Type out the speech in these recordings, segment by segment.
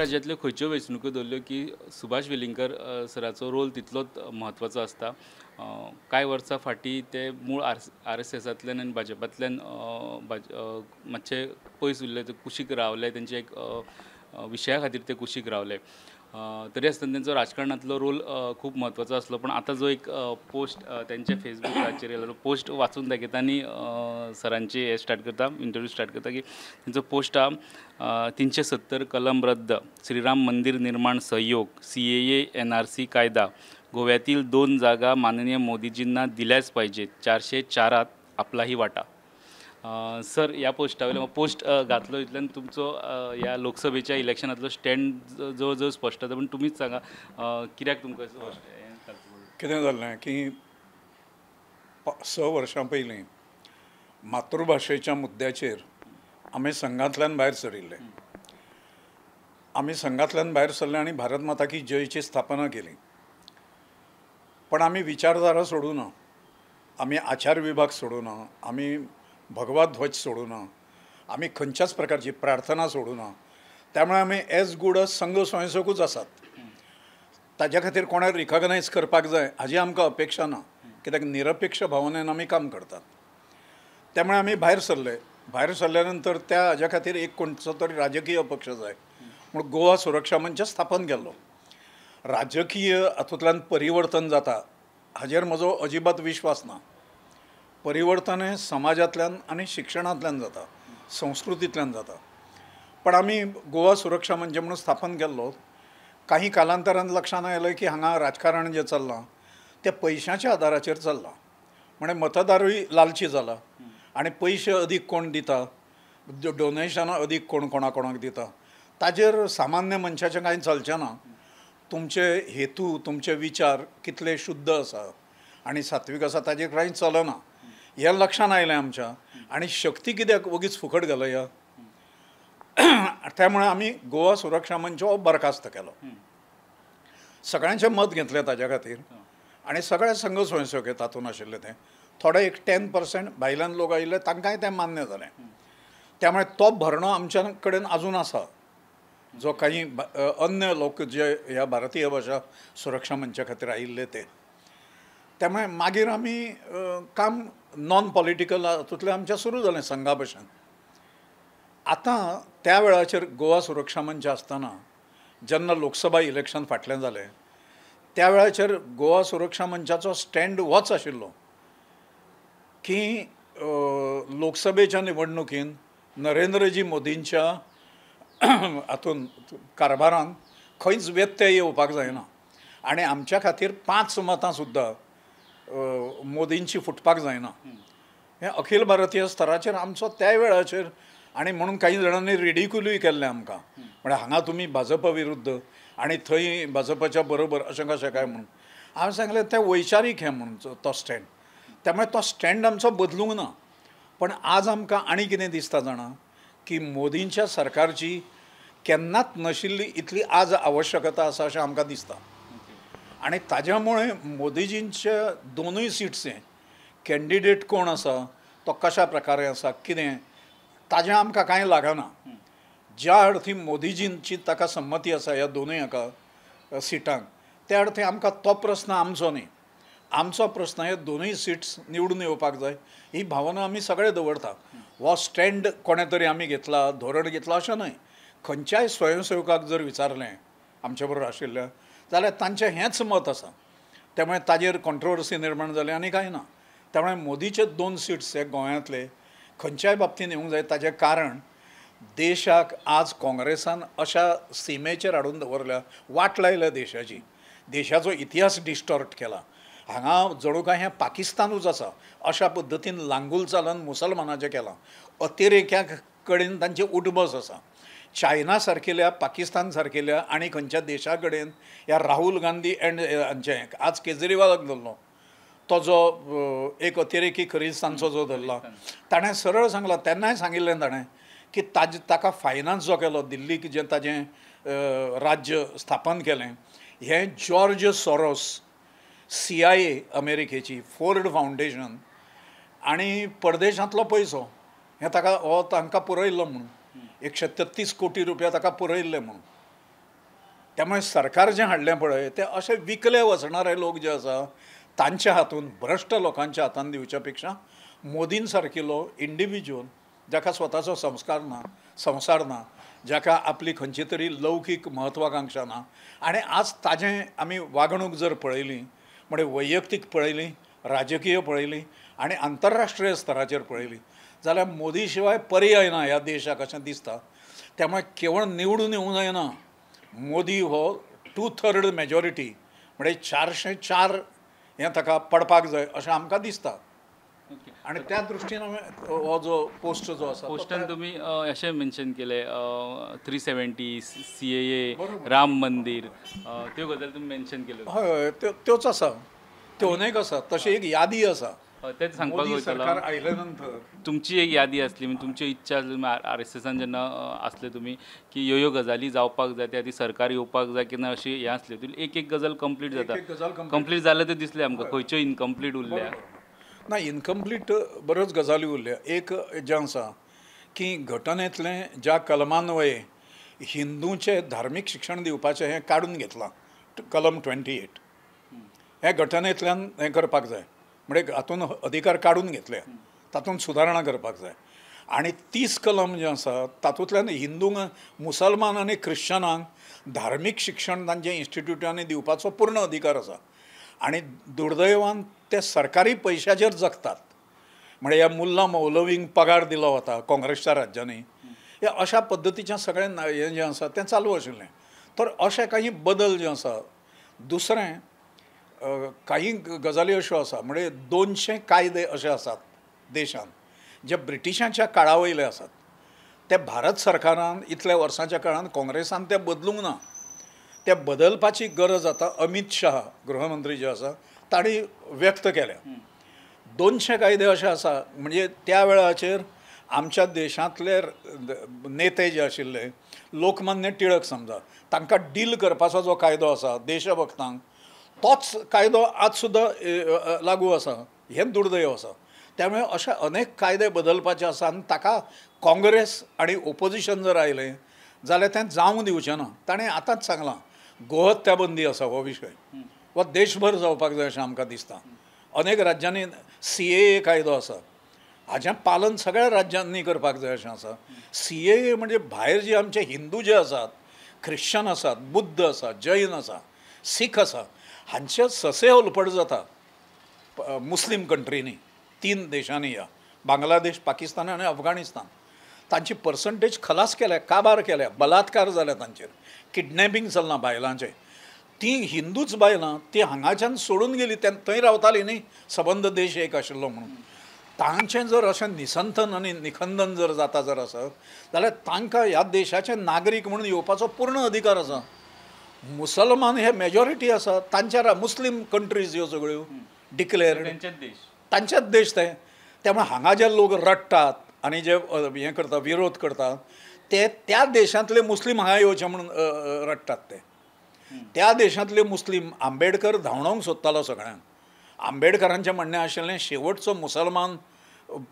राज्यांतल्यो खंयच्यो वेंचणुको दवरल्यो की सुभाष वेलिंगकर सराचो रोल तितलोच म्हत्वाचो आसता. कांय वर्सां फाटीं ते मूळ आर एस एसांतल्यान आनी भाजपांतल्यान मातशे पयस उरले, कुशीक रावले, तेंचे एक विशया खातीर ते कुशीक रावले. तरी आसतना तेंचो राजकारणांतलो रोल खूब म्हत्वाचो आसलो. पण आतां जो एक पोस्ट तेंच्या फेसबुकाचेर येयलो पोस्ट वाचून दाखयता आनी सरांची हें स्टार्ट करता, इंटरव्यू स्टार्ट करता की तेंचो पोस्ट आहा 370 कलम रद्द, श्रीराम मंदिर निर्माण सहयोग, CAA NRC कायदा, गोव्यातील 2 जागा माननीय मोदीजींना दिल्याच पाहिजेत, 404 आपलाही वाटा. सर, ह्या पोस्टा वयलो पोस्ट घातलो इतल्यान तुमचो ह्या लोकसभेच्या इलेक्शनांतलो स्टँड जवळ जवळ स्पश्ट जाता, पूण तुमीच सांगा कित्याक तुमकां कितें जाल्लें की 6 वर्सां पयलीं मातृभाशेच्या मुद्द्याचेर आमी संघांतल्यान भायर सरिल्ले. आमी संघांतल्यान भायर सरले आनी भारत माता की जयची स्थापना केली. पण आमी विचारधारा सोडूं ना, आमी आचार विभाग सोडूं ना, आमी भगवा ध्वज सोडूं ना, आमी खंयच्याच प्रकारची प्रार्थना सोडूं ना. त्यामुळे आमी एज गूड अज संघ स्वयंसेवकूच आसात. ताज्या खातीर कोणाक रिकॉग्नायज करपाक जाय हाजी आमकां अपेक्षा ना, कित्याक निरपेक्ष भावनेन आमी काम करतात. त्यामुळे आमी भायर सरले. भायर सरल्या नंतर त्या हाज्या खातीर एक कोणचो तरी राजकीय पक्ष जाय म्हूण गोवा सुरक्षा मंच स्थापन केल्लो. राजकीय हातूंतल्यान परिवर्तन जाता हाजेर म्हजो अजिबात विश्वास ना. परिवर्तन हें समाजांतल्यान आनी शिक्षणांतल्यान जाता, संस्कृतींतल्यान जाता. पण आमी गोवा सुरक्षा मंच म्हणून स्थापन केल्लो. काही कालांतरान लक्षांत आयलें की हांगा राजकारण जें चल्लां तें पयशांच्या आदाराचेर चल्लां. म्हणजे मतदारूय लालची जाला आनी पयशे अदीक कोण दिता, डोनेशनां अदीक कोण कोणा कोणाक दिता, ताजेर सामान्य मनशाचें कांय चलचें ना. तुमचे हेतू, तुमचे विचार कितले शुद्ध आसा आनी सात्वीक आसा ताजेर कांय चलना हें लक्षांत आयलें आमच्या. आनी शक्ती कित्याक वगीच फुकट घालया, त्यामुळे आमी गोवा सुरक्षा मंच हो बरखास्त केलो. सगळ्यांचें मत घेतलें ताज्या खातीर आनी सगळे संघ स्वयंसेवक तातूंत आशिल्ले. ते थोडे एक 10% भायल्यान लोक आयिल्ले तांकांय तें मान्य जालें. त्यामुळे तो भरणो आमच्या कडेन आजून आसा, जो काही अन्य लोक जे ह्या भारतीय भाशा सुरक्षा मंचा खातीर आयिल्ले ते. त्यामुळे मागीर आमी काम नॉन पॉलिटिकल हातूंतलें आमचें सुरू जालें संघा भशेन. आतां त्या वेळाचेर गोवा सुरक्षा मंच आसतना जेन्ना लोकसभा इलेक्शन फाटलें जालें त्या वेळाचेर गोवा सुरक्षा मंचाचो स्टँड होच आशिल्लो की लोकसभेच्या निवडणुकीन नरेंद्रजी मोदींच्या हातूंत कारभारान खंयच व्यत्यय येवपाक जायना आनी आमच्या खातीर 5 मतां सुद्दां मोदींची फुटपाक जायना. हें अखिल भारतीय स्तराचेर आमचो त्या वेळाचेर. आनी म्हणून काही जाणांनी रिडिक्युलूय केल्लें आमकां, म्हळ्यार हांगा तुमी भाजपा विरुद्ध आनी थंय भाजपाच्या बरोबर अशें कशें काय म्हणून. हांवें सांगलें तें वैचारीक हें म्हणून तो स्टँड. त्यामुळे तो स्टँड आमचो बदलूंक ना. पण आज आमकां आनी कितें दिसता जाणा की मोदींच्या सरकारची केन्नाच नाशिल्ली इतली आज आवश्यकता आसा अशें आमकां दिसता. आनी ताज्या मुळे मोदीजींचे 2 सिट्स कॅन्डिडेट कोण आसा, तो कशा प्रकारे आसा, कितें ताजें आमकां कांय लागना. ज्या अर्थी मोदीजींची ताका संमती आसा ह्या 2 हाका सिटांक, त्या अर्थी आमकां तो प्रस्न आमचो न्ही. आमचो प्रस्न हे 2 सिट्स निवडून येवपाक जाय ही भावना आमी सगळे दवरता. हो स्टँड कोणें तरी आमी घेतला, धोरण घेतला अशें न्हय. खंयच्याय स्वयंसेवकाक जर विचारलें आमचे बरोबर आशिल्ल्या जाल्यार तांचें हेंच मत आसा. त्यामुळे ताजेर कॉन्ट्रोवर्सी निर्माण जाली आनी कांय ना. त्यामुळे मोदीचे 2 सिट्स हे गोंयांतले खंयच्याय बाबतीन येवंक जाय. ताजें कारण देशाक आज काँग्रेसान अशा सिमेचेर हाडून दवरल्या, वाट लायल्या देशाची, देशाचो इतिहास डिस्टॉर्ट केला. हांगा जणू काय हें पाकिस्तानूच आसा अशा पद्दतीन लांगूल चालन मुसलमानाचें केलां. अतिरेक्या कडेन तांची उठबस आसा. चायना सारकेल्या, पाकिस्तान सारकेल्या आनी खंयच्या देशा कडेन ह्या राहुल गांधी एंड हांचें आज केजरीवालाक धरलो, तो जो एक अतिरेकी खलिस्तानचो जो धरला ताणें सरळ सांगलां, तेन्नाय सांगिल्लें ताणें की ताका फायनान्स जो केलो दिल्लीक, जें ताजें राज्य स्थापन केलें हें जॉर्ज सोरोस, CIA अमेरिकेची, फोर्ड फावंडेशन आनी परदेशांतलो पयसो हें ताका हो तांकां पुरयल्लो म्हणून 133 कोटी रुपया ताका पुरयल्ले म्हणून. त्यामुळे सरकार जें हाडलें पळय तें अशें विकले वचणारे लोक जे आसा तांच्या हातून, भ्रश्ट लोकांच्या हातान दिवच्या पेक्षा मोदीन सारकिलो इंडिविज्युअल जाका स्वताचो संस्कार ना, संवसार ना, जाका आपली खंयची तरी लौकीक महत्वाकांक्षा ना, आनी आज ताजें आमी वागणूक जर पळयली म्हणजे वैयक्तीक पळयली, राजकीय पळयली आनी आंतरराष्ट्रीय स्तराचेर पळयली जाल्यार मोदी शिवाय पर्याय ना ह्या देशाक अशें दिसता. त्यामुळे केवळ निवडून येवंक जायना, मोदी हो 2/3 मेजॉरिटी म्हणजे 404 हें ताका पडपाक जाय अशें आमकां दिसता. आनी त्या दृश्टीन हांवें हो जो पोस्ट जो आसा पोस्टान तुमी अशें मेन्शन केलें 370, CAA, Ram मंदीर, त्यो गजाली तुमी मेन्शन केल्यो. हय हय, त्योच आसा, त्यो अनेक आसा. तशी एक यादी आसा तेच सांगपाक वयतालो. सरकार आयले नंतर तुमची एक यादी आसली, म्हणजे तुमची इच्छा आसली RSSान जेन्ना आसले तुमी की ह्यो ह्यो गजाली जावपाक जाय, त्या खातीर सरकार येवपाक जाय की ना अशी हें आसलें. एक एक गजाल कंप्लीट जाता, कंप्लीट जालें तें दिसलें आमकां, खंयच्यो इनकम्प्लीट उरल्या ना. इनकम्प्लीट बऱ्योच गजाली उरल्या. एक जें आसा की घटनेंतलें ज्या कलमान्वये हिंदूंचें धार्मीक शिक्षण दिवपाचें हें काडून घेतलां, कलम 28 हें घटनेंतल्यान हें करपाक जाय, म्हणजे हातून अधिकार काडून घेतले, तातूंत सुदारणा करपाक जाय. आनी 30 कलम जें आसा तातूंतल्यान हिंदूंक, मुसलमान आनी ख्रिश्चनांक धार्मीक शिक्षण तांच्या इन्स्टिट्युटांनी दिवपाचो पूर्ण अधिकार आसा. आनी दुर्दैवान ते सरकारी पयशाचेर जगतात, म्हणजे ह्या मुल्ला मौलवींक पगार दिलो वता काँग्रेसच्या राज्यांनी, ह्या अशा पद्दतीचें सगळें हें जें आसा तें चालू आशिल्लें. तर अशे काही बदल जे आसा. दुसरें काही गजाली अश्यो आसा म्हणजे 200 कायदे अशे आसात देशांत जे ब्रिटिशांच्या काळा वयले आसात, ते भारत सरकारान इतल्या वर्सांच्या काळान काँग्रेसान ते बदलूंक ना. ते बदलपाची गरज आतां अमीत शाह गृहमंत्री जे आसा तांणी व्यक्त केल्या. 200 कायदे अशे आसा म्हणजे त्या वेळाचेर आमच्या देशांतले नेते जे आशिल्ले, लोकमान्य टिळक समजा, तांकां डील करपाचो जो कायदो आसा देशभक्तांक, तोच कायदो आज सुद्दां लागू आसा. हें दुर्दैव आसा. त्यामुळे अशे अनेक कायदे बदलपाचे आसा आनी ताका काँग्रेस आनी ओपोजिशन जर आयलें जाल्यार तें जावंक दिवचें ना. ताणें आतांच सांगलां गोहत्या बंदी आसा हो विशय हो देशभर जावपाक जाय अशें आमकां दिसता. अनेक राज्यांनी CAA कायदो आसा, हाजें पालन सगळ्या राज्यांनी करपाक जाय अशें आसा. CAA म्हणजे भायर जे आमचे हिंदू जे आसात, ख्रिश्चन आसात, बुद्ध आसा, जैन आसा, सीख आसा, हांचे ससे होलपट जाता मुस्लीम कंट्रींनी, 3 देशांनी, ह्या बांगलादेश, पाकिस्तान आनी अफगाणिस्तान. तांची पर्संटेज खलास केल्या, काबार केल्या, बलात्कार जाल्या तांचेर, किडनॅपिंग चल्लां बायलांचें. ती हिंदूच बायलां ती हांगाच्यान सोडून गेली, थंय रावताली न्ही, सबंद देश एक आशिल्लो म्हणून. तांचें जर अशें निसंतन आनी निखंदन जर जाता जर आसत जाल्यार तांकां ह्या देशाचे नागरीक म्हणून येवपाचो पूर्ण अधिकार आसा. मुसलमान हे मेजॉरिटी आसा तांच्या, मुस्लीम कंट्रीज ह्यो सगळ्यो डिक्लेअर्ड तांचेच देश ते. त्यामुळे हांगा जे लोक रडटात आनी जे हें करता, विरोध करतात, ते त्या देशांतले मुस्लीम हांगा येवचे म्हणून रडटात. ते त्या देशांतले मुस्लीम आंबेडकर धांवडावंक सोदतालो सगळ्यांक. आंबेडकरांचें म्हणणें आशिल्लें शेवटचो मुसलमान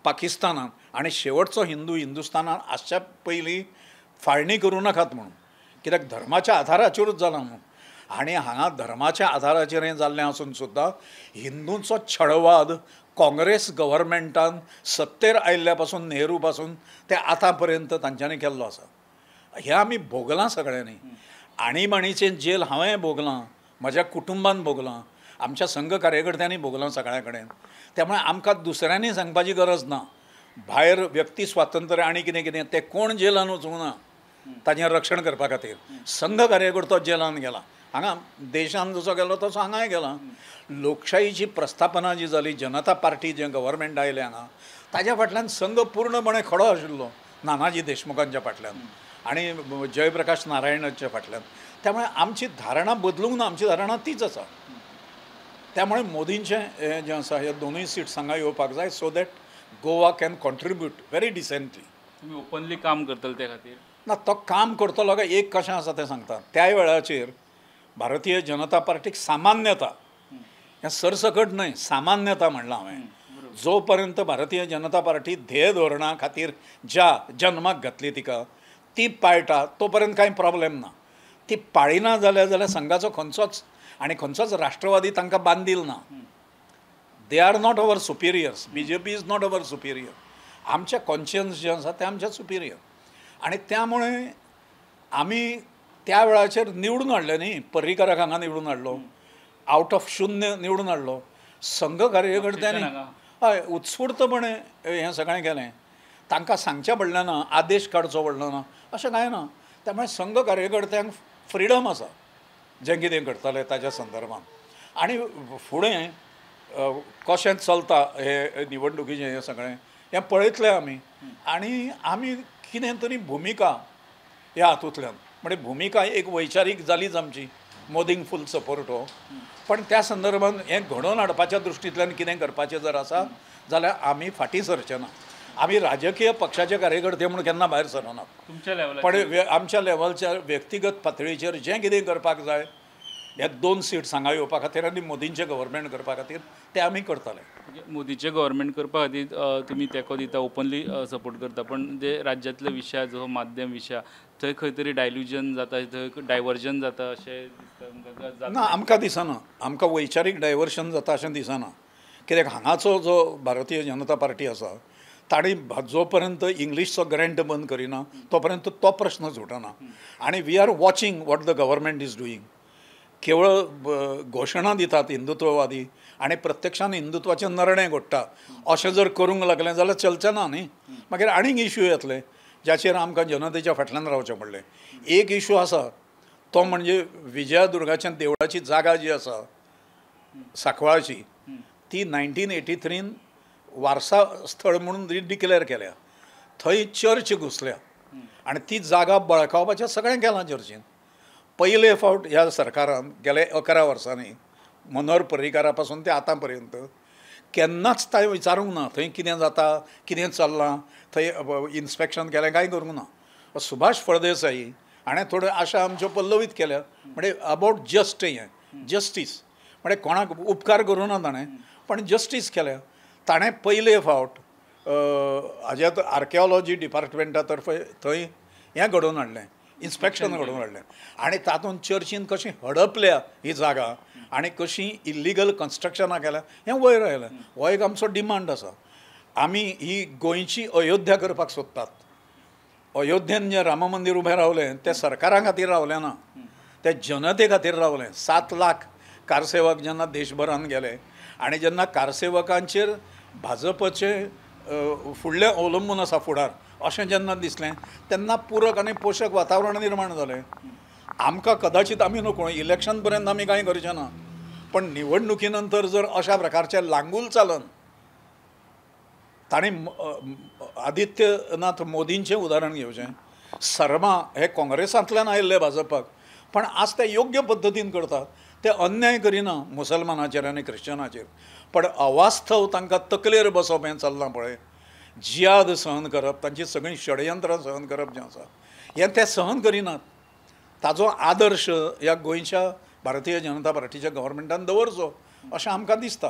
पाकिस्तानान आनी शेवटचो हिंदू हिंदुस्तानान आसच्या पयलीं फाळणी करूं नाकात म्हणून, कित्याक धर्माच्या आधाराचेरूच जालां म्हणून. आनी हांगा धर्माच्या आधाराचेर हें जाल्लें आसून सुद्दां हिंदूंचो छळवाद काँग्रेस गव्हर्मेंटान सत्तेर आयिल्ल्या पासून, नेहरू पासून ते आतां पर्यंत तांच्यांनी केल्लो आसा. हें आमी भोगलां सगळ्यांनी. आणीबाणीचें जेल हांवें भोगलां, म्हज्या कुटुंबान भोगलां, आमच्या संघ कार्यकर्त्यांनी भोगलां सगळ्या कडेन. त्यामुळे आमकां दुसऱ्यांनी सांगपाची गरज ना. भायर व्यक्ती स्वातंत्र्य आनी कितें कितें ते कोण जेलान वचूंक ना ताचें रक्षण करपा खातीर. संघ कार्यकर्तो जेलान गेला, हांगा देशान जसो गेलो तसो हांगाय गेला. लोकशाहीची प्रस्थापना जी जाली, जनता पार्टी जें गव्हर्मेंट आयलें हांगा, ताज्या फाटल्यान संघ पूर्णपणे खडो आशिल्लो, नानाजी देशमुखांच्या फाटल्यान आनी जयप्रकाश नारायणाच्या फाटल्यान. त्यामुळे आमची धारणा बदलूंक ना, आमची धारणा तीच आसा. त्यामुळे मोदींचें हें जें आसा हे 2 सीट्स हांगा येवपाक जाय, so that Goa can contribute very decently. तुमी ओपनली काम करतले त्या खातीर ना? तो काम करतलो काय एक कशें आसा तें सांगता. त्या वेळाचेर भारतीय जनता पार्टीक सामान्यता, हें सरसकट न्हय, सामान्यता म्हणलां हांवें, जो पर्यंत भारतीय जनता पार्टी ध्येय धोरणा खातीर ज्या जन्माक घातली तिका ती पाळटा तो पर्यंत कांय प्रॉब्लेम ना. ती पाळिना जाल्यार जाल्यार संघाचो खंयचोच आनी खंयचोच राष्ट्रवादी तांकां बांदील ना. They are not our superiors, BJP is not our superior. आमचें कॉन्शियन्स जें आसा तें आमचें सुपिरियर. आनी त्यामुळे आमी त्या वेळाचेर निवडून हाडलें न्ही, पर्रीकाराक हांगा निवडून हाडलो, आवट ऑफ शून्य निवडून हाडलो. संघ कार्यकर्त्यांनी हय उत्स्फूर्तपणे हें सगळें केलें. तांकां सांगचें पडलें ना, आदेश काडचो पडलो ना, अशें कांय ना. त्यामुळे संघ कार्यकर्त्यांक फ्रिडम आसा जें कितें करताले ताच्या संदर्भात. आनी फुडें कशें चलता हे निवडणुकीचें हें सगळें हें पळयतलें आमी. आनी आमी कितें तरी भुमिका ह्या हातूंतल्यान, म्हणजे भुमिका एक वैचारीक जालीच आमची, मोदींक फूल सपोर्ट हो, पण त्या संदर्भात हें घडोवन हाडपाच्या दृश्टींतल्यान कितें करपाचें जर आसा जाल्यार आमी फाटीं सरचे ना. आमी राजकीय पक्षाचे कार्यकर्ते म्हणून केन्ना भायर सरना, पण आमच्या लेवलच्या व्यक्तिगत पातळीचेर जें कितें करपाक जाय ह्या 2 सीट्स हांगा येवपा खातीर आनी मोदींचें गव्हर्मेंट करपा खातीर तें आमी करताले. मोदीचें गव्हर्मेंट करपा खातीर तुमी तेंको दिता, ओपनली सपोर्ट करता, पण जे राज्यांतले विशय जो माध्यम विशय थंय खंय तरी डायल्युजन जाता, थंय डायवर्जन जाता अशें दिसता? ना, आमकां दिसना. आमकां वैचारीक डायवर्शन जाता अशें दिसना. कित्याक हांगाचो जो भारतीय जनता पार्टी आसा तांणी जो पर्यंत इंग्लीशचो ग्रँट बंद करिना तो पर्यंत तो प्रश्न सुटना. आनी we are watching what the government is doing. केवळ घोशणा दितात हिंदुत्ववादी आनी प्रत्यक्षान हिंदुत्वाचें नरणे घडटा अशें जर करूंक लागलें जाल्यार चलचें ना न्ही. मागीर आनीक इश्यू येतले जाचेर आमकां जनतेच्या फाटल्यान रावचें पडलें. एक इश्यू आसा तो म्हणजे विजयादुर्गाच्या देवळाची जागा जी आसा सांकवाळची, ती 1983 वारसा स्थळ म्हणून डिक्लेअर केल्या. थंय चर्च घुसल्या आनी ती जागा बळकावपाचें सगळें केलां चर्चीन. पयले फावट ह्या सरकारान गेले 11 वर्सांनी मनोहर पर्रीकारा पासून ते आतां पर्यंत केन्नाच थंय विचारूंक ना थंय कितें जाता, कितें चल्लां, थंय इन्स्पेक्शन केलें कांय करूंक ना. सुभाष फळदेसाई हाणें थोड्यो आशा आमच्यो पल्लवीत केल्या, म्हणजे अबावट जस्ट हें जस्टीस, म्हणजे कोणाक उपकार करूं ना ताणें, पण जस्टीस केल्या. ताणें पयले फावट हाज्या आर्किओलॉजी डिपार्टमेंटा तर्फे थंय हें घडोवन हाडलें, इन्स्पेक्शन घडोवन हाडलें आनी तातूंत चर्चीन कशी हडपल्या ही जागा आनी कशी इल्लिगल कन्स्ट्रक्शनां केल्या हें वयर आयलें. हो एक आमचो डिमांड आसा. आमी ही गोंयची अयोध्या करपाक सोदतात. अयोध्येन जें राम मंदीर उबें रावलें तें सरकारा खातीर रावलें ना, तें जनते खातीर रावलें. 7 लाख कारसेवक जेन्ना देशभरान गेले आनी जेन्ना कारसेवकांचेर भाजपचें फुडलें अवलंबून आसा फुडार अशें जेन्ना दिसलें तेन्ना पूरक आनी पोशक वातावरण निर्माण जालें. आमकां कदाचित आमी नको इलेक्शन पर्यंत आमी कांय करचें ना, पण निवडणुकी नंतर जर अशा प्रकारचें लांगूल चालन, ताणें आदित्यनाथ मोदींचें उदाहरण घेवचें, शर्मा हे काँग्रेसांतल्यान आयिल्ले भाजपाक, पण आज ते योग्य पद्दतीन करतात, ते अन्याय करिना मुसलमानाचेर आनी क्रिश्चनाचेर, पण अवास्तव तांकां तकलेर बसप हें चल्लां पळय, जियाद सहन करप, तांची सगळीं षडयंत्रां सहन करप जें आसा हें ते सहन करिनात. ताजो आदर्श ह्या गोंयच्या भारतीय जनता पार्टीच्या गव्हर्मेंटान दवरचो अशें आमकां दिसता.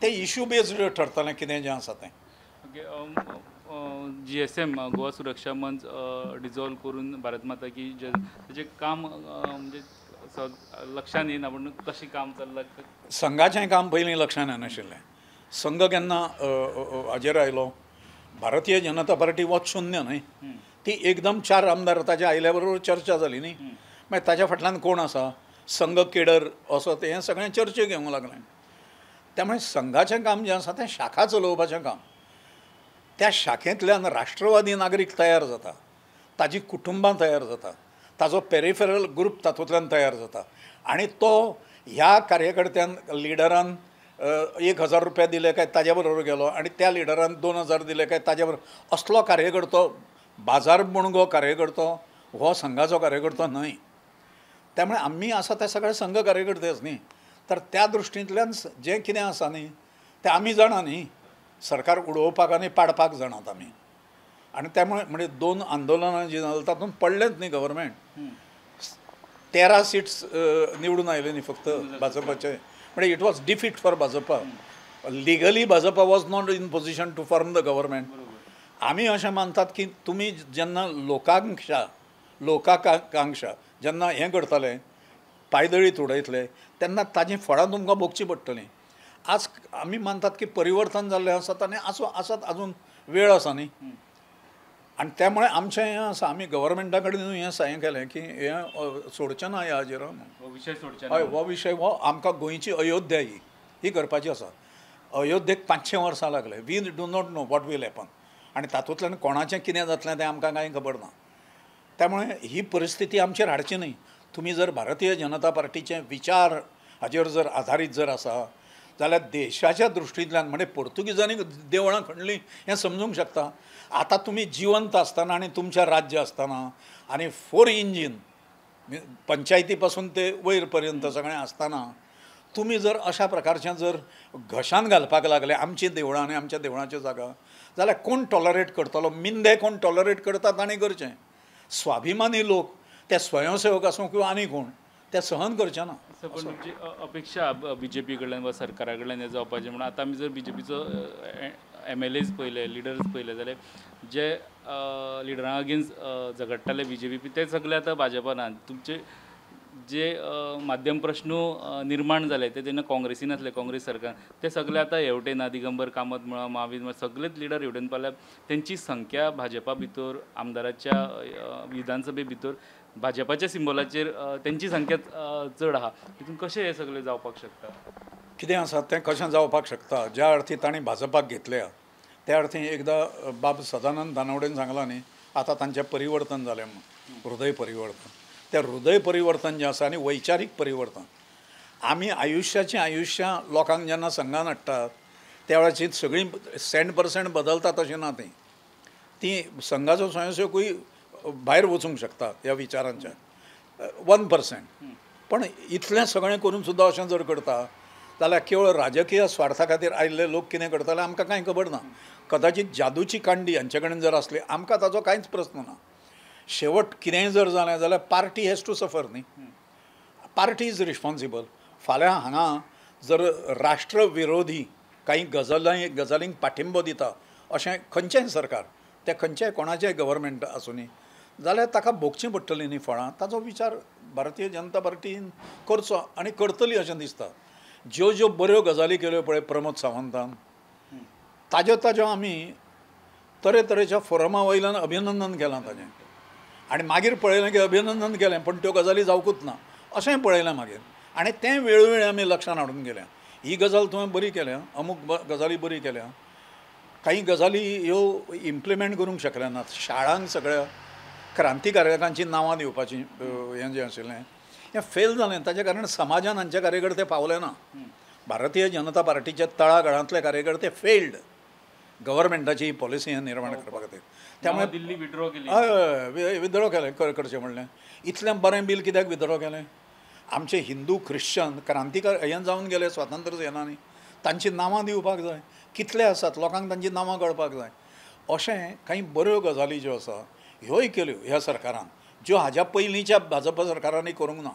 ते इश्यू बेज्ड ठरतलें कितें जें आसा तें. GSM Goa सुरक्षा मंच डिजॉल्व करून भारत माता की जय ताजें काम म्हणजे लक्षान येना, पूण कशें काम चल्लां? संघाचें काम पयलीं लक्षान येनाशिल्लें. संघ केन्ना हाजेर आयलो, भारतीय जनता पार्टी वच शून्य न्हय, ती एकदम 4 आमदार ताजे आयल्या बरोबर चर्चा जाली न्ही, मागीर ताज्या फाटल्यान कोण आसा, संघ केडर असो तें हें सगळें चर्चे घेवंक लागलें. त्यामुळे संघाचें काम जें आसा तें शाखा चलोवपाचें काम. त्या शाखेंतल्यान राष्ट्रवादी नागरीक तयार जाता, ताजी कुटुंबां तयार जाता, ताजो पेरिफेरल ग्रूप तातूंतल्यान तयार जाता आनी तो ह्या कार्यकर्त्यान लिडरान 1000 रुपया दिले काय ताज्या बरोबर गेलो आनी त्या लिडरान 2000 दिले काय ताज्या बरोबर, असलो कार्यकर्तो बाजार मुणगो कार्यकर्तो हो संघाचो कार्यकर्तो न्हय. त्यामुळे आमी आसा ते सगळे संघ कार्यकर्तेच न्ही, तर त्या दृश्टींतल्यान जें कितें आसा न्ही तें आमी जाणा न्ही, सरकार उडोवपाक आनी पाडपाक जाणात आमी. आनी त्यामुळे म्हणजे 2 आंदोलनां जीं जालीं तातूंत पडलेंच न्ही गव्हर्मेंट. 13 सीट्स निवडून आयले न्ही फक्त भाजपाचे, म्हणजे it was defeat for Bhajpa. Legally Bhajpa was not in position to form the government. आमी अशें मानतात की तुमी जेन्ना लोकांक्षा लोकाकांक्षा जेन्ना हें करताले पायदळी उडयतले तेन्ना ताजीं फळां तुमकां भोगचीं पडटलीं. आज आमी मानतात की परिवर्तन जाल्लें आसत आनी आसत अजून वेळ आसा न्ही. आनी त्यामुळे आमचें हें आसा, आमी गव्हर्मेंटा कडेन हें हें केलें की हें सोडचें ना ह्या हाजेर, हो विशय सोडचें हय, हो विशय हो आमकां गोंयची अयोध्या ही ही करपाची आसा. अयोध्येक 500 वर्सां लागले. We do not know what will happen. आनी तातूंतल्यान कोणाचें कितें जातलें तें आमकां कांय खबर ना. त्यामुळे ही परिस्थिती आमचेर हाडची न्ही. तुमी जर भारतीय जनता पार्टीचे विचार हाजेर जर आधारीत जर आसा जाल्यार देशाच्या दृश्टींतल्यान म्हणजे पोर्तुगीजांनी देवळां खणलीं हें समजूंक शकता. आतां तुमी जिवंत आसतना आनी तुमच्या राज्य आसतना आनी 4 इंजीन पंचायती पासून ते वयर पर्यंत सगळें आसतना तुमी जर अशा प्रकारचें जर घशान घालपाक लागले आमचीं देवळां आनी आमच्या देवळाच्यो जागा जाल्यार कोण टॉलरेट करतलो? मिंदे कोण टॉलरेट करता ताणें करचें. स्वाभिमानी लोक ते स्वयंसेवक आसूं किंवा आनी कोण ते सहन करचे ना. पण तुमची अपेक्षा बीजेपी कडल्यान वा सरकारा कडल्यान हें जावपाचें म्हणून आतां आमी जर बीजेपीचो MLAs पळयले, लिडर्स पळयले जाल्यार जे लिडरां अगेन्स्ट झगडटाले बीजेपी ते सगळे आतां भाजपान. तुमचे जे माध्यम प्रश्न निर्माण जाले ते तेन्ना काँग्रेसीन आसले, काँग्रेस सरकार, ते सगळे आतां हेवटेन दिगंबर कामत म्हणा, महावीर म्हणा, सगळेच लिडर हेवटेन पावल्यार तेंची संख्या भाजपा भितर आमदाराच्या विधानसभे भितर भाजपाच्या सिंबलाचेर तेंची संख्या चड आहा. तितून कशें हें सगळें जावपाक शकता? कितें आसा तें कशें जावपाक शकता? ज्या अर्थी तांणी भाजपाक घेतल्या त्या अर्थी एकदां बाब सदानंद दानवडेन सांगलां न्ही, आतां तांचें परिवर्तन जालें म्हणून, हृदय परिवर्तन. त्या हृदय परिवर्तन जें आसा आनी वैचारीक परिवर्तन, आमी आयुश्याचीं आयुश्यां लोकांक जेन्ना संघान हाडटात त्या वेळाची सगळीं 100% बदलतात अशें ना. तीं ती संघाचो स्वयंसेवकूय भायर वचूंक शकता ह्या विचारांच्या 1%. पण इतलें सगळें करून सुद्दां अशें जर करता जाल्यार केवळ राजकीय स्वार्था खातीर आयिल्ले लोक कितें करतले आमकां कांय खबर ना. कदाचित जादूची कांडी हांचे कडेन जर आसली आमकां ताचो कांयच प्रस्न ना. शेवट कितेंय जर जालें जाल्यार पार्टी हॅज टू सफर न्ही, पार्टी is responsible. फाल्यां हांगा जर राष्ट्रविरोधी कांय गजालींक पाठिंबो दिता अशें खंयचेंय सरकार, तें खंयचेंय कोणाचेंय गव्हर्मेंट आसूं जाल्यार ताका भोगचीं पडटलीं न्ही फळां. ताचो विचार भारतीय जनता पार्टीन करचो आनी करतली अशें दिसता. ज्यो ज्यो बऱ्यो गजाली केल्यो पळय प्रमोद सावंतान ताज्यो ताज्यो आमी तरेतरेच्या फोरमा वयल्यान अभिनंदन केलां ताजें. आनी मागीर पळयलें की अभिनंदन केलें पण त्यो गजाली जावकूच ना अशेंय पळयलें मागीर. आनी तें वेळोवेळी आमी लक्षान हाडून गेल्या. ही गजाल तुवें बरी केल्या, अमूक गजाली बरी केल्या, काही गजाली ह्यो इम्प्लिमेंट करूंक शकले नात. शाळांक सगळ्या क्रांतिकारकांची नांवां दिवपाची हें जें आशिल्लें हें फेल जालें. ताचे कारण समाजान हांचे कार्यकर्ते पावले ना. भारतीय जनता पार्टीच्या तळागाळांतले कार्यकर्ते फेल्ड गव्हर्मेंटाची ही पॉलिसी हें निर्माण करपा खातीर. त्यामुळे दिल्ली विड्रॉ केली, हय विड्रॉ केलें करचें म्हणलें. इतलें बरें बील कित्याक विड्रॉ केलें? आमचे हिंदू ख्रिश्चन क्रांतिकार हें जावन गेले स्वातंत्र्य सेनानी, तांचीं नांवां दिवपाक जाय. कितले आसात लोकांक तांचीं नांवां कळपाक जाय. अशें कांय बऱ्यो गजाली ज्यो आसा ह्योय केल्यो ह्या सरकारान, ज्यो हाज्या पयलींच्या भाजपा सरकारांनी करूंक ना.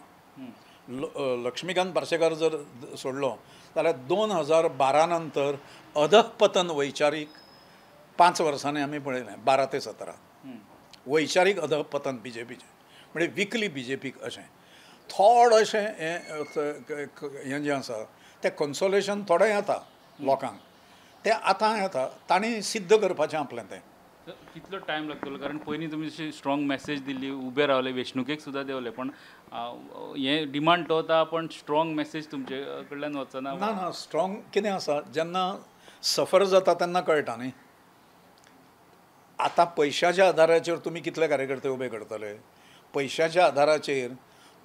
लक्ष्मीकांत पार्सेकार जर सोडलो जाल्यार 2012 नंतर अधःपतन वैचारीक 5 वर्सांनी आमी पळयलें, 12 ते 17 वैचारीक अधःपतन बी जे पीचें, म्हणजे विकली बी जे पीक. अशें थोडेशें हें जें आसा तें कन्सोलेशन थोडें येता लोकांक, तें आतां येता. तांणी सिद्ध करपाचें आपलें तें. कितलो टायम लागतलो? कारण पयलीं तुमी अशी स्ट्रॉंग मॅसेज दिल्ली, उबे रावले, वेंचणुकेक सुद्दां देंवले, पण हें डिमांड तो वता पण स्ट्रॉंग मॅसेज तुमचे कडल्यान वचना. ना ना, स्ट्रॉंग कितें आसा, जेन्ना सफर जाता तेन्ना कळटा न्ही. आतां पयशाच्या आधाराचेर तुमी कितले कार्यकर्ते उबे करतले, पयशाच्या आधाराचेर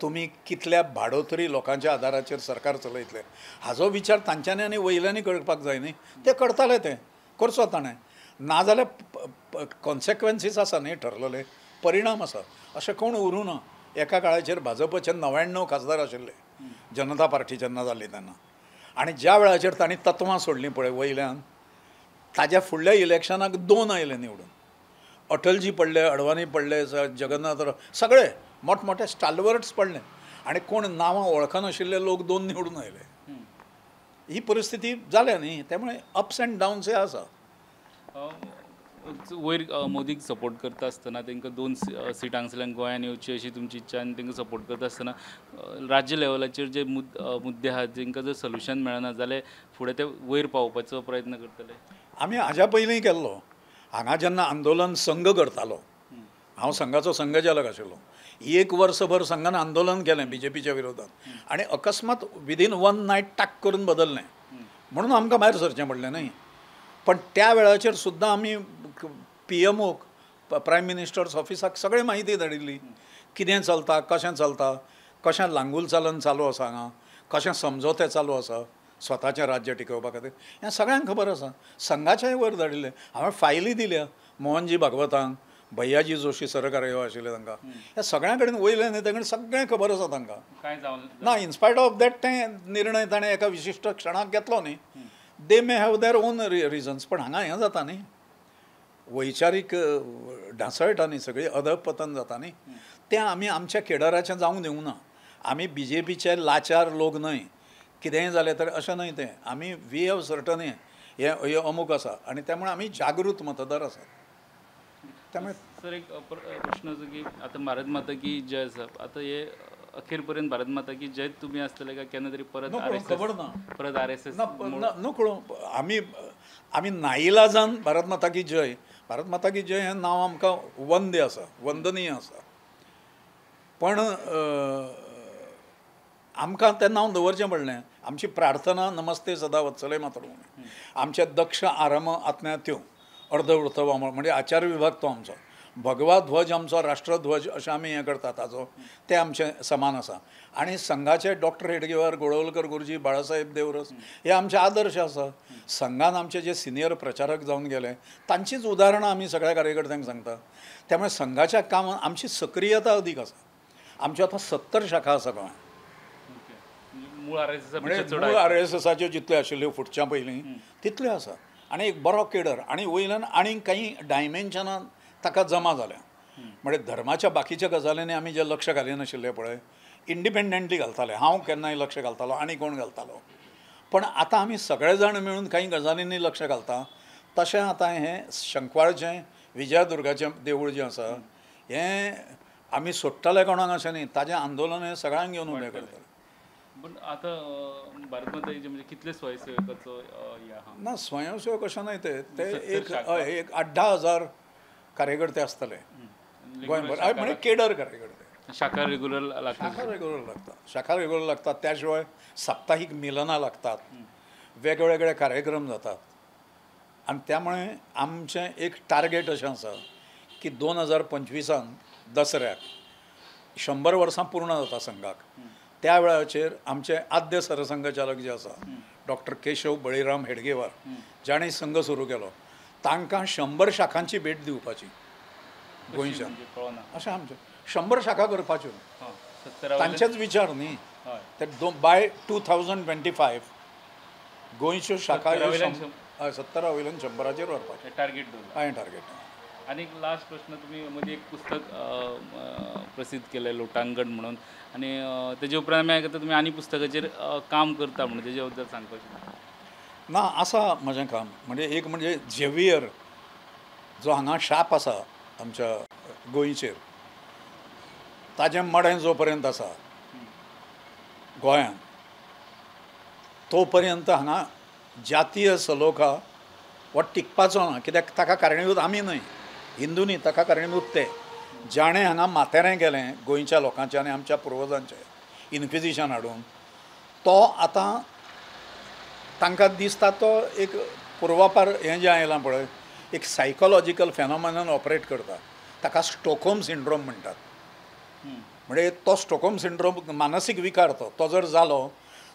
तुमी कितल्या भाडोत्री लोकांच्या आधाराचेर सरकार चलयतले हाजो विचार तांच्यांनी आनी वयल्यांनी करपाक जाय न्ही. ते करताले, ते करचो ताणें, नाजाल्यार कॉन्सिक्वन्सीस आसा न्ही, ठरलेले परिणाम आसा. अशें कोण उरूं ना. एका काळाचेर भाजपचे 99 खासदार आशिल्ले जनता पार्टी जेन्ना जाल्ली तेन्ना, आनी ज्या वेळाचेर तांणी तत्वां सोडलीं पळय वयल्यान, ताज्या फुडल्या इलेक्शनाक 2 आयले निवडून. अटलजी पडले, अडवाणी पडले, जगन्नाथ राव, सगळे मोठमोठे स्टालवर्ड्स पडले आनी कोण नांवां वळखनाशिल्ले लोक 2 निवडून आयले. ही परिस्थिती जाल्या न्ही. त्यामुळे अप्स अँड डावन्स हे आसा. वयर मोदीक सपोर्ट करता आसतना तांकां 2 सीट हांगसरल्यान गोंयान येवची अशी तुमची इच्छा आनी तांकां सपोर्ट करता आसतना राज्य लेवलाचेर जे मुद्दे आहात तांकां जर सोल्युशन मेळना जाल्यार फुडें ते वयर पावोवपाचो प्रयत्न करतले? आमी हाज्या पयलीं केल्लो. हांगा जेन्ना आंदोलन संघ करतालो, हांव संघाचो संघचालक आशिल्लो, 1 वर्सभर संघान आंदोलन केलें बीजेपीच्या विरोधात आनी अकस्मात विदीन 1 नायट टाक करून बदललें म्हणून आमकां भायर सरचें पडलें न्ही. पण त्या वेळाचेर सुद्दां आमी पीएमओक, प्रायम मिनिस्टर्स ऑफिसाक सगळें म्हायती धाडिल्ली, कितें चलता, कशें चलता, कशें लांगूल चालन चालू आसा हांगा, कशें समजोते चालू आसा स्वताचें राज्य टिकोवपा खातीर, हें सगळ्यांक खबर आसा. संघाच्याय वयर धाडिल्लें, हांवें फायली दिल्या मोहनजी भागवतांक, भैयाजी जोशी सरकार्यवाह आशिल्ले तांकां, ह्या सगळ्यां कडेन वयले न्ही तांकां सगळें खबर आसा तांकां. ना, इनस्पायट ऑफ that तें निर्णय ताणें एका विशिश्ट क्षणाक घेतलो न्ही. They may have their own reasons, पण हांगा हें जाता न्ही, वैचारीक ढासळटा न्ही, सगळी अधपतन जाता न्ही. तें आमी आमच्या केडराचें जावंक दिवंक ना. आमी बी जे पीचे लाचार लोक न्हय, कितेंय जालें तर अशें न्हय तें. आमी we have certain हें अमूक आसा आनी त्यामुळे आमी जागृत मतदार आसात. त्यामुळे सर एक प्रश्न असो की आतां भारत माता की जय आसा, आतां हे अखेर पर्यंत भारत माता की जय तुमी आसतले काय केन्ना तरी परत खबर ना, परत आरएसएस नकळो. आमी आमी नाईलाजान भारत माता की जय, भारत माता की जय हें नांव आमकां वंद्य आसा, वंदनीय आसा, पण आमकां तें नांव दवरचें पडलें. आमची प्रार्थना नमस्ते सदा वत्सले मातृभूमी, आमचे दक्ष आरम आत्म्या त्यो अर्धवृत्त म्हणजे आचार विभाग तो आमचो, भगवा ध्वज आमचो राष्ट्रध्वज अशें आमी हें करता ताजो, ते आमचें समान आसा. आनी संघाचे डॉक्टर हेडगेवार, गोळवलकर गुरुजी, बाळासाहेब देवरस हे आमचे आदर्श आसा. संघान आमचे जे सिनियर प्रचारक जावन गेले तांचीच उदाहरणां आमी सगळ्या कार्यकर्त्यांक सांगता. त्यामुळे संघाच्या कामात आमची सक्रियता अदीक आसा. आमच्यो आतां 70 शाखा आसा गोंयांत. मूळ आरएसएसाच्यो जितल्यो आशिल्ल्यो फुटच्या पयलीं तितल्यो आसा. आनी एक बरो केडर आनी वयल्यान आनीक काही डायमेन्शनां ताका जमा जाल्या. म्हणजे धर्माच्या बाकीच्या गजालींनी आमी जे लक्ष घालिनाशिल्ले पळय, इंडिपेंडंटली घालताले, हांव केन्नाय लक्ष घालतालो आनी कोण घालतालो, पण आतां आमी सगळे जाण मेळून काही गजालींनी लक्ष घालता. तशें आतां हें शंकवाळचें विजयादुर्गाचें देवूळ जें आसा हें आमी सोडटले कोणाक अशें न्ही, ताजें आंदोलन हें सगळ्यांक घेवन उबें करतले. पण आतां भारत माता म्हणजे कितले स्वयंसेवकाचो ना, स्वयंसेवक अशें न्हय, ते ते एक एक 8-10 हजार कार्यकर्ते आसतले गोंयभर, म्हणजे केडर कार्यकर्ते. शाखा रेग्युलर लागतात, शाखा रेग्युलर लागतात, शाखा रेग्युलर लागतात. त्या शिवाय साप्ताहीक मिलनां लागतात, वेगवेगळे कार्यक्रम जातात. आनी त्यामुळे आमचें एक टार्गेट अशें आसा की 2025 दसऱ्याक 100 वर्सां पूर्ण जाता संघाक. त्या वेळाचेर आमचे आद्य सरसंघचालक जे आसा डॉक्टर केशव बळीराम हेडगेवार, जांणी संघ सुरू केलो, तांकां 100 शाखांची भेट दिवपाची गोंयच्यान. अशें आमचें 100 शाखा करपाच्यो, तांचेच विचार न्ही ते. बाय 2025 गोंयच्यो शाखा 70 वयल्यान 100 व्हरपाचें टार्गेट हांवें टार्गेट. आनी एक लास्ट प्रश्न, तुमी मदीं एक पुस्तक प्रसिद्ध केलें लोटांगण म्हणून, आनी तेजे उपरांत आमी आयकता तुमी आनी पुस्तकाचेर काम करता म्हणून, तेजे बद्दल सांगपाचें ना. आसा म्हजें काम, म्हणजे एक म्हणजे झेवियर जो हांगा शाप आसा आमच्या गोंयचेर, ताजें मडें जो पर्यंत आसा गोंयांत तो पर्यंत हांगा जातीय सलोखा हो टिकपाचो ना. कित्याक ताका कारणीभूत आमी न्हय, हिंदू न्ही, ताका कारणीभूत ते जाणें हांगा माथेरें केलें गोंयच्या लोकांचें आनी आमच्या पुर्वजांचें इन्क्विजिशन हाडून, तो आतां तांकां दिसता तो एक पुर्वापार हें जें आयलां पळय, एक सायकोलॉजिकल फेनोमेनन ऑपरेट करता, ताका स्टॉकहोम सिंड्रोम म्हणटात. म्हणजे तो स्टॉकहोम सिंड्रोम मानसीक विकार, तो जर जालो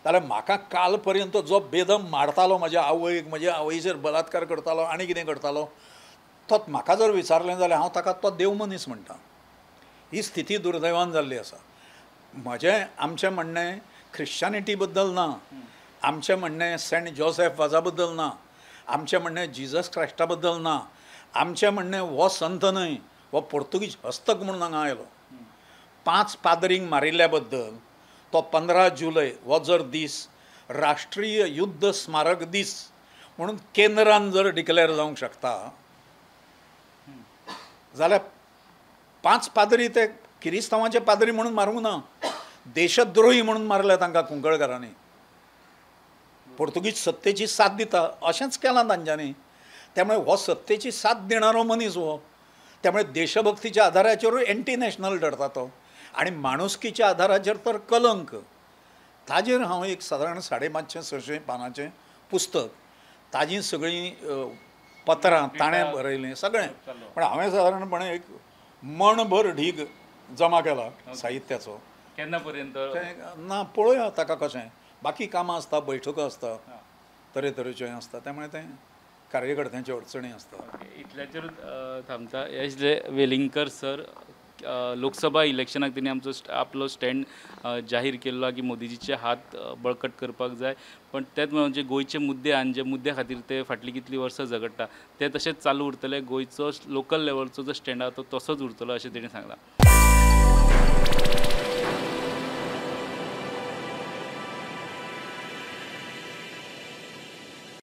जाल्यार म्हाका काल पर्यंत जो बेदम मारतालो म्हज्या आवयक, म्हज्या आवयचेर बलात्कार करतालो आनी कितें करतालो, तो म्हाका जर विचारलें जाल्यार हांव ताका तो देवमनीस म्हणटा. ही स्थिती दुर्दैवान जाल्ली आसा. म्हजें आमचें म्हणणें ख्रिश्चनिटी बद्दल ना, आमचें म्हणणें सेंट जोसेफ वाजा बद्दल ना, आमचें म्हणणें जिजस क्रायस्टा बद्दल ना, आमचें म्हणणें हो संत न्हय, हो पोर्तुगीज हस्तक म्हणून हांगा आयलो. 5 पादरींक मारिल्ल्या बद्दल तो 15 जुलय हो जर दीस राष्ट्रीय युद्ध स्मारक दीस म्हणून केंद्रान जर डिक्लेअर जावंक शकता जाल्यार 5 पाद्री ते किरिस्तांवाचे पाद्री म्हणून मारूंक ना, देशद्रोही म्हणून मारले तांकां कुंकळकारांनी. पोर्तुगीज सत्तेची साथ दिता अशेंच केलां तांच्यांनी. त्यामुळे हो सत्तेची साथ दिणारो मनीस हो, त्यामुळे देशभक्तीच्या आधाराचेरूय एंटी नॅशनल ठरता तो, आनी माणुसकीच्या आधाराचेर तर कलंक. ताजेर हांव एक सादारण 550-600 पानांचें पुस्तक, ताजी सगळीं पत्रां ताणें बरयलीं सगळें, पण हांवें सादारणपणे एक मणभर ढीग जमा केला साहित्याचो. केन्ना पर्यंत ना पळोवया ताका कशें, बाकी कामां आसता, बैठको आसता, तरेतरेच्यो हें आसता, त्यामुळे तें कार्यकर्त्यांच्यो अडचणी आसता. इतल्याचेरूच थांबता. यश वेलिंगकर सर, लोकसभा इलेक्शनाक तेणी आमचो आपलो स्टँड जाहीर केल्लो की मोदीजीचे हात बळकट करपाक जाय, पण तेच म्हणजे गोंयचे मुद्दे आनी जे मुद्द्या खातीर ते फाटलीं कितलीं वर्सां झगडटा ते तशेंच चालू उरतले. गोंयचो लोकल लेवलचो जो स्टँड आहा तो तसोच उरतलो अशें तेणी सांगलां.